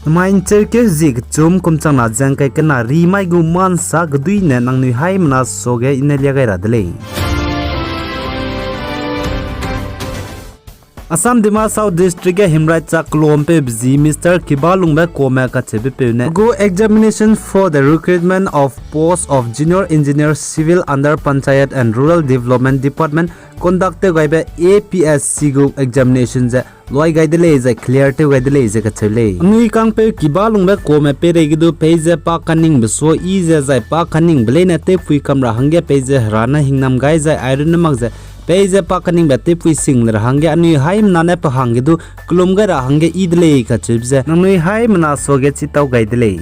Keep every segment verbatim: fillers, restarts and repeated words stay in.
Namai ’ncheukeu zie kechum kum changna ze ’ngkai kena rimai gu mansa keduine nangnui haimena suage I ne lia gai ra de lei. Assam Dima Hasao District ge himraichak kelompeu bezi Mister Kibalungbe Kome kacheubepeu ne gu examination for the recruitment of post of Junior Engineer Civil under Panchayat and Rural Development Department conduct tew gaibe A P S C gu examination ze luai gai de lei zai clear tew gai de lei ze kacheu lei. Anui kangpeu Kibalungbe Kome peireige du peize pa kaningbe suiyi ze zai pa kaningbe leine tewpui kam ra hangge peize hera ne hingnam gai zai airunne mak ze peize pa kaningbe tewpui sing le ra hangge anui haimena ne pe hangge du kelum gai ra hangge yi de lei kacheube ze nangnui haimena suage chitau gai de lei.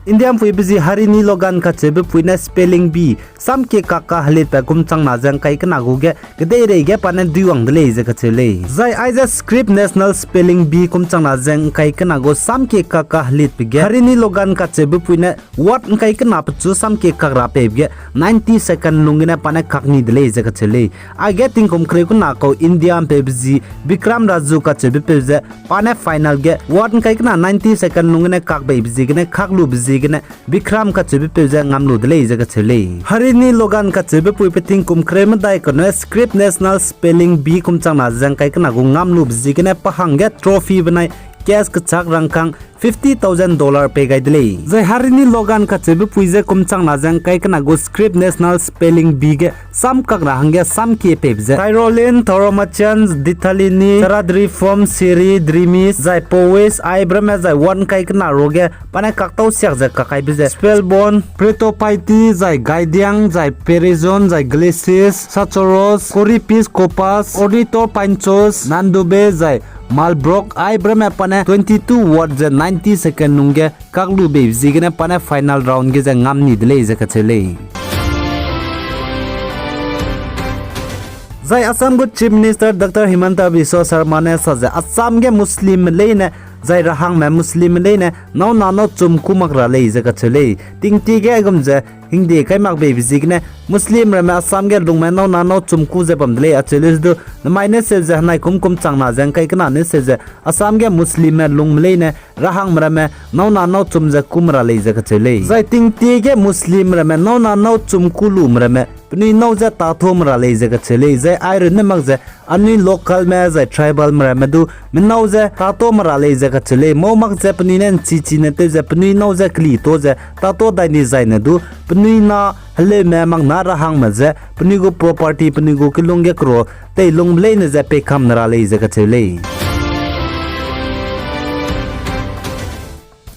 India ’mpuibe zi Harini Logan kacheubepui ne spelling bee samkie kak kahelitbe kum changna ze ’ngkai kena gu ge kedeireige pa ne duiwang de lei ze kacheu lei. Zai aize Scripps National Spelling Bee kum changna ze ’ngkai kena gu samkie kak kahelitbe ge Harini Logan kacheubepui ne word ’ngkai kena pechu samkie kak ra peibe ge ninety second lung gene pa ne kak ni de lei ze kacheu lei. Aige tingkum kereu kena kau India ’mpeube zi Vikram Raju kacheubepeu ze pa ne final ge word ’ngkai kena ninety second lung gene kak beibe ziegene kak lube ziegene Vikram kacheubepeu ze ngam lu de lei ze kacheu lei. Harini Logan kacheubepui pe tingkum kereu medai kanu Scripps National Spelling Bee kum changna ze ’ngkai kena gu ngam lube ziegene pa hangge trophy benai cash kechak rangkâng fifty thousand dollar pei gai de lei. Zai Harini Logan kacheubepui ze kum changna ze ’ngkai kena gu Scripps National Spelling Bee ge sam kak ra hangge samkie peibe ze Tyrolin, Tauromachan, Dithalini, Charadriform, Siri, Drimis, zai Powys, aibe ramme zai word ’ngkai kena ruage pa ne kaktau siak ze kakaibe ze Spelbon, Pritophyte, zai Gaidiang, zai Perizon, zai Glissis, Satsaurus, Coryphis, Copas, Ornithopinchos, Nandube, zai Malbroch, aibe ramme pa ne twenty-two word ze ninety second lungge kak lu beibe ziegene pa ne final round ge ze ngam ni de lei ze kacheu lei. Zai Assam gu Chief Minister Doctor Himanta Biswa Sarma ne sa ze Assam ge Muslimme leine, zai rahangme Muslimme leine nâu na nâu chum ku mak ra lei ze kacheu lei. Tingtie ge aigum ze hingde kai mak beibe ziegene Muslim ramme Assam ge lungme nâu na nâu chum ku ze bam de lei acheu lei du, namai ne seu ze henai kum kum changna ze ’ngkai kena ne seu ze Assam ge Muslimme lungme leine rahangme ramme nâu na nâu chum ze ku me ra lei ze kacheu lei. Zai tingtie ge Muslim ramme nâu na nâu chum ku lume ramme penui nâu ze tâtew me ra lei ze kacheu lei. Zai airunne mak ze anui localme zai tribalme ramme du menâu ze tâtew me ra lei ze kacheu lei. Mau mak ze penui ne ’nchichine tew ze penui nâu ze kelito ze tâtew dai ni zaine du penui na heleume mak na rahangme ze penui gu property penui gu kilung ge kera teilungbe leine ze pei kam ne ra lei ze kacheu lei.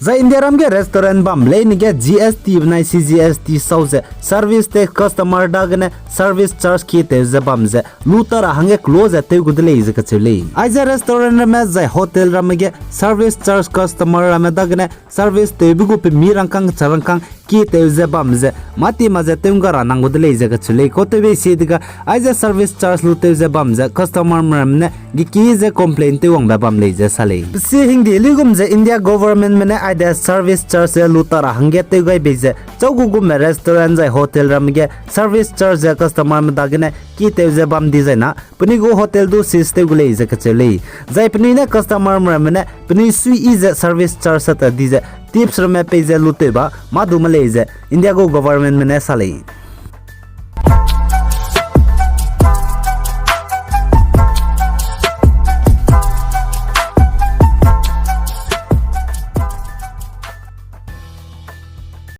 Zai Indiaram ge restaurant bam leine ge G S T benai C G S T sau ze service tax customer dagene service charge kietew ze bam ze lu ta ra hangge close ze tew gu de lei ze kacheu lei. Aize restaurant ramme zai hotel ramme ge service charge customer ramme dagene service tewbe gu pemi rangkâng kechak rangkâng kietew ze bam ze mâ ti ma ze tew ’ngga ra nang gu de lei ze kacheu lei. Kau tewbe sie dega aize service charge lu tew ze bam ze customer ramme ne geki ze complain tew wangbe bam lei ze sa lei. Pesi hingde luigum ze India governmentme ne aide service charge ze lu ta ra hangge tew gai bei ze chau gu gumme restaurant zai hotel ramme ge service charge ze customerme dagene kietew ze bam dizai na penui gu hotel du seize tew gu lei ze kacheu lei. Zai penui ne customerme ramme ne penui suiyi ze service charge sa ta di ze tips ramme pei ze lu tew ba mâ du me lei ze India gu governmentme ne sa lei.